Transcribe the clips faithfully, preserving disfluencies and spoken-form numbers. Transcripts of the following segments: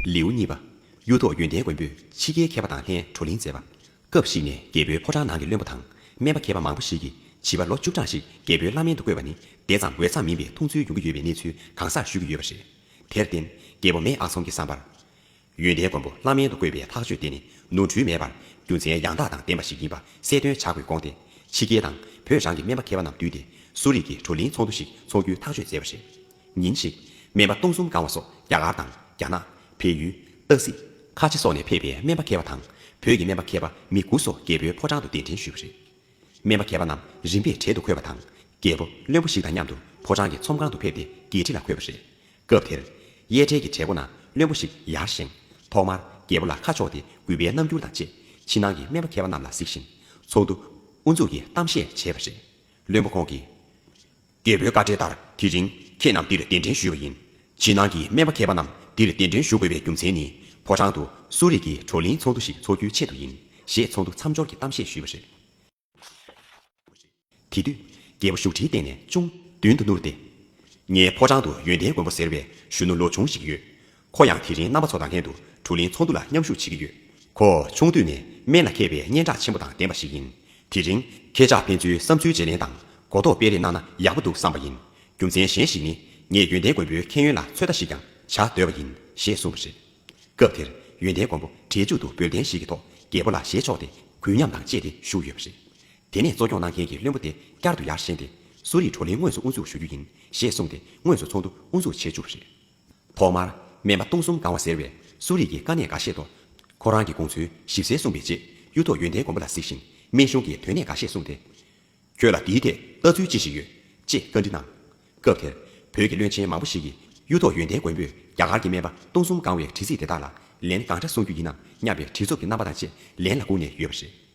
ལེའུ་གཉིས་པ། གཡུ་ཐོག་ཡོན་ཏན་མགོན་པོས་ཕྱི་རྒྱལ་མཁས་པ་དང་ལྷན་བགྲོ་གླེང་མཛད་པ། སྐབས་ཤིག་ནས་རྒྱལ་པོའི་ཕོ་བྲང་ནང་གི་བློན་པོ་དང་སྨན་པ་མཁས་པ་མང་པོ་ཞིག་གིས་བྱིས་པ་ལོ་བཅུ་གྲངས་ཤིག་རྒྱལ་པོའི་བླ་སྨན་དུ་བསྐོས་པ་ནི་དེ་ཙམ་འོས་འཚམ་མིན་པའི་མཐོང་ཚུལ་ཡོང་གི་ཡོད་པའི་གནས་ཚུལ་གང་ཟག་ཞུ་གི་ཡོད་པ་རེད། དེར་བརྟེན། རྒྱལ་པོ་མེས་ཨག་ཚོམ་གྱི་བསམ་པར། ཡོན་ཏན་མགོན་པོ་བླ་སྨན་དུ་བསྐོས་པའི་ཐག་གཅོད་དེ་ནི་ནོར་འཁྲུལ་མེད་པར་རྒྱུ་མཚན་ཡང་དག་དང་ལྡན་པ་ཞིག་ཡིན་པ་གསལ་སྟོན་བྱ་དགོས་དགོངས་ཏེ། ཕྱི་རྒྱལ་དང་བོད་རང་གི་སྨན་པ་མཁས་པ་རྣམས་བསྡུས་ཏེ་སུ་རིག་གི་བགྲོ་གླེང་ཚོགས་འདུ་ཞིག་འཚོགས་རྒྱུའི་ཐག་གཅོད་མཛད་པ་རེད། ཉིན་ཞིག་སྨན་པ་སྟོང་གསུམ་སྒང་བ་སོགས་རྒྱ་གར་དང་རྒྱ་ནག་བལ་ཡུལ། སྟག་གཟིག་ཁ་ཆེ་སོགས་ནས་ཕེབས་པའི་སྨན་པ་མཁས་པ་དང་བོད་ཀྱི་སྨན་པ་མཁས་པ་མི་དགུ་སོགས་རྒྱལ་པོའི་ཕོ་བྲང་དུ་གདན་འདྲེན་ཞུས་པ་རེད། སྨན་པ་མཁས་པ་རྣམས་རིམ་པས་གྲལ་དུ་འཁོད་པ་དང་། རྒྱལ་པོ་བློན་པོ་ཞིག་དང་མཉམ་དུ་ཕོ་བྲང་གི་ཚོམས་ཁང་དུ་ཕེབས་ཏེ་འགན་འཁྲི་ལ་འཁོད་པ་རེད། སྐབས་དེར། གཡས་གྲལ་གྱི་གྲལ་སྒོ་ནས་བློན་པོ་ཞིག་ཡར་བཞེངས། ཐོག་མར་རྒྱལ་པོ་ལ་ཁ་ཕྱོགས་ཏེ་གུས་པའི་རྣམ་འགྱུར་དང་བཅས་ཕྱི་ནང་གི་སྨན་པ་མཁས་པ་རྣམས་ལ་གཟིགས་ཤིང་ཚོགས་འདུ་དབུ་འཛུགས་ཀྱི་གཏམ་བཤད་བྱས་པ་རེད། བློན་པོ་ཁོང་གིས། རྒྱལ་པོའི་བཀའ་འཁྲོལ་ལྟར་དེ་རིང་ཁྱེད་རྣམས་འདིར་གདན་འདྲེན་ཞུས་པ་ཡིན། ཕྱི་ནང་གི་སྨན་པ་མཁས་པ་རྣམས་འདིར་གདན་འདྲེན་ཞུ་དགོས་པའི་རྒྱུ་མཚན་ནི། ཕོ་བྲང་དུ་སུ་རིག་གི་བགྲོ་གླེང་ཚོགས་འདུ་ཞིག་འཚོགས་རྒྱུའི་ཆེད་དུ་ཡིན། ཞེས་ཚོགས་འདུ་མཚམས་སྦྱོར་གྱི་གཏམ་བཤད་ཞུས་པ་རེད། དེ་དུས། རྒྱལ་པོ་བཞུགས་ཁྲིའི་སྟེང་ནས་ཅུང་མདུན་དུ་བསྣུར་ཏེ། ངའི་ཕོ་བྲང་དུ་ཡོན་ཏན་མགོན་པོ་ཟེར་བའི་གཞོན་ནུ་ལོ་ཆུང་ཞིག་ཡོད། ཁོ་ཡང་དེ་རིང་རྣམ་པ་ཚོ་དང་ལྷན་དུ་བགྲོ་གླེང་ཚོགས་འདུ་ལ་མཉམ་ཞུགས་བྱེད་ཀྱི་ཡོད། ཁོ་ཆུང་དུས་ནས་སྨན་ལ་མཁས་པའི་སྙན་གྲགས་ཆེན་པོ་དང་ལྡན་པ་ཞིག་ཡིན། དེ་རིང་ཁྱེད་ཅག་ཕན་ཚུན་བསམ་ཚུལ་བརྗེ་ལེན་དང་གོ་རྟོགས་སྤེལ་རེས་གནང་ན་ཡག་པོ་འདུག་བསམ་པ་ཡིན། རྒྱུ་མཚན་གཞན་ཞིག་ནི། ངས་ཡོན་ཏན་མགོན་པོའི་མཁྱེན་ཡོན་ལ་ཚོད་ལྟ་ཞིག་ཀྱང་བྱ་འདོད་པ་ཡིན། ཞེས་གསུངས་པ་རེད། སྐབས་དེར་ཡོན་ཏན་མགོན་པོ་གྲལ་མཇུག་ཏུ་འབོལ་གདན་ཞིག་གི་ཐོག་རྒྱལ་པོ་ལ་ཞལ་ཕྱོགས་ཏེ་གུས་ཉམས་དང་བཅས་ཏེ་བཞུགས་ཡོད་པ་རེད། དེ་ནས་གཙོ་སྐྱོང་གནང་མཁན་གྱི་བློན་པོ་དེ་བསྐྱར་དུ་ཡར་བཞེངས་ཏེ། སུ་རིག་བགྲོ་གླེང་དངོས་སུ་དབུ་འཛུགས་ཞུ་རྒྱུ་ཡིན། ཞེས་གསུངས་ཏེ་དངོས་སུ་ཚོགས་འདུ་དབུ་འཛུགས་བྱེད་བཅུག་པ་རེད། ཐོག་མར་སྨན་པ་སྟོང་གསུམ་སྒང་བ་ཟེར་བས་སུ་རིག་གི་དཀའ་གནད་འགའ་ཤས་ཐོག་ཁོ་རང་གི་དགོངས་ཚུལ་ཞིབ་གསལ་གསུངས་པའི་རྗེས། གཡུ་ཐོག་ཡོན་ཏན་མགོན་པོ་ལ་གཟིགས་ཤིང་སྨན་གཞུང་གི་དོན་གནད་འགའ་ཤས་གསུངས་ཏེ། ཁྱོད་ལ་འདིའི་ཐད་ལྟ་ཚུལ་ཅི་ཞིག་ཡོད། ཅེས་བཀའ་འདྲི་གནང་། སྐབས་དེར། བོད་ཀྱི་བློན་ཆེན་མང་པོ་ཞིག་གིས་གཡུ་ཐོག་ཡོན་ཏན་མགོན་པོས་རྒྱ་གར་གྱི་སྨན་པ་སྟོང་གསུམ་སྒང་བའི་དྲི་ཚིག་དེ་དག་ལ་ལན་གང་འདྲ་གསུང་རྒྱུ་ཡིན་ནམ་སྙམ་པའི་དྲི་ཚབ་ཀྱི་རྣམ་པ་དང་བཅས་ལན་ལ་སྒུག་ནས་ཡོད་པ་རེད།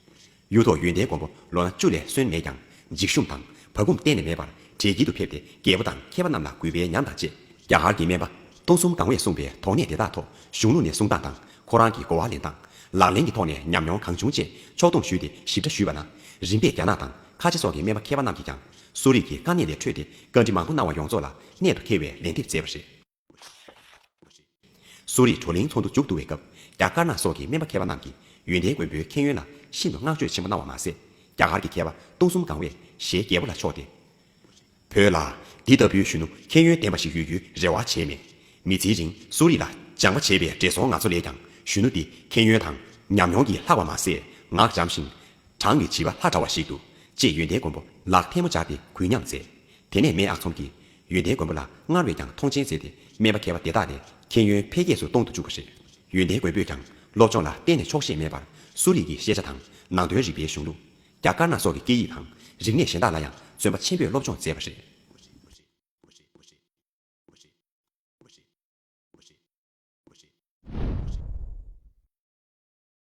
གཡུ་ཐོག་ཡོན་ཏན་མགོན་པོ་ལོ་ན་བཅུ་ལས་སོན་མེད་ཀྱང་། འཇིགས་ཞུམ་དང་བག་འཁུམས་གཏན་ནས་མེད་པར་གྲལ་དཀྱིལ་དུ་ཕེབས་ཏེ་རྒྱལ་པོ་དང་མཁས་པ་རྣམས་ལ་གུས་པའི་ཉམས་དང་བཅས། རྒྱ་གར་གྱི་སྨན་པ་སྟོང་གསུམ་སྒང་བས་གསུངས་པའི་དོགས་གནད་དེ་དག་ཐོག་གཞུང་ལུགས་ནས་གསུང་སྟངས་དང་ཁོ་རང་གི་གོ་བ་ལེན་སྟངས། ལག་ལེན་གྱི་ཐོག་ནས་ཉམས་མྱོང་གང་བྱུང་བཅས་ཕྱོགས་བསྡོམས་ཞུས་ཏེ་ཞིབ་ཕྲ་ཞུས་པ་ན། རིམ་པས་རྒྱ་ནག་དང་ཁ་ཆེ་སོགས་ཀྱི་སྨན་པ་མཁས་པ་རྣམས་ཀྱིས་ཀྱང་སུ་རིག་གི་དཀའ་གནད་ལས་འཕྲོས་ཏེ་བཀའ་འདྲི་མང་པོ་གནང་བ་ཡོངས་རྫོགས་ལ་གནད་དུ་འཁེལ་བའི་ལན་འདེབས་མཛད་པ་རེད། སུ་རིག་བགྲོ་གླེང་ཚོགས་འདུ་མཇུག་བསྡུ་བའི་སྐབས་རྒྱ་དཀར་ནག་སོགས་ཀྱི་སྨན་པ་མཁས་པ་རྣམས་ཀྱིས་ཡོན་ཏན་མགོན་པོའི་མཁྱེན་ཡོན་ལ་ཤིན་ཏུ་བསྔགས་བརྗོད་ཆེན་པོ་གནང་བ་མ་ཟད། རྒྱ་གར་གྱི་མཁས་པ་སྟོང་གསུམ་སྒང་བས་ཞལ་རྒྱལ་པོ་ལ་ཕྱོགས་ཏེ། བོད་ལ་འདི་ལྟ་བུའི་གཞོན་ནུ་མཁྱེན་ཡོན་ལྡན་པ་ཞིག་ཡོད་རྒྱུའི་རེ་བ་བྱས་མེད། མི་ཚེའི་རིང་སུ་རིག་ལ་སྦྱངས་པ་བྱས་པའི་བགྲེས་སོང་ང་ཚོ་ལས་ཀྱང་གཞོན་ནུ་འདི་མཁྱེན་ཡོན་དང་ཉམས་མྱོང་གིས་ལྷག་པ་མ་ཟད་ངག་འཇམ་ཞིང་གྲངས་ཀྱི་བྱིས་པ་ལྷ་འདྲ་བ་ཞིག་འདུག་ཅེས་ཡོན་ཏན་མགོན་པོ་ལག་ཐལ་མོ་སྦྱར་ཏེ་གུས་ཉམས་མཛད། དེ་ནས་མེས་ཨག་ཚོམ་གྱིས་ཡོན་ཏན་མགོན་པོ་ལ་སྔར་བས་ཀྱང་མཐོང་ཆེན་མཛད་དེ་སྨན་པ་མཁས་པ་དེ་དག་ལས་མཁྱེན་ཡོན་འཕེལ་རྒྱས་སུ་གཏོང་དུ་བཅུག་པ་རེད། ཡོན་ཏན་མགོན་པོས་ཀྱང་སློབ་སྦྱོང་ལ་གཏན་ནས་ཆོག་ཤེས་མེད་པར་སུ་རིག་གི་ཤེས་བྱ་དང་ནང་དོན་རིག་པའི་གཞུང་ལུགས། རྒྱ་དཀར་ནག་སོགས་ཀྱི་སྐད་ཡིག་དང་རིག་གནས་གཞན་དག་ལ་ཡང་བརྩོན་པ་ཆེན་པོས་སློབ་སྦྱོང་མཛད་པ་རེད།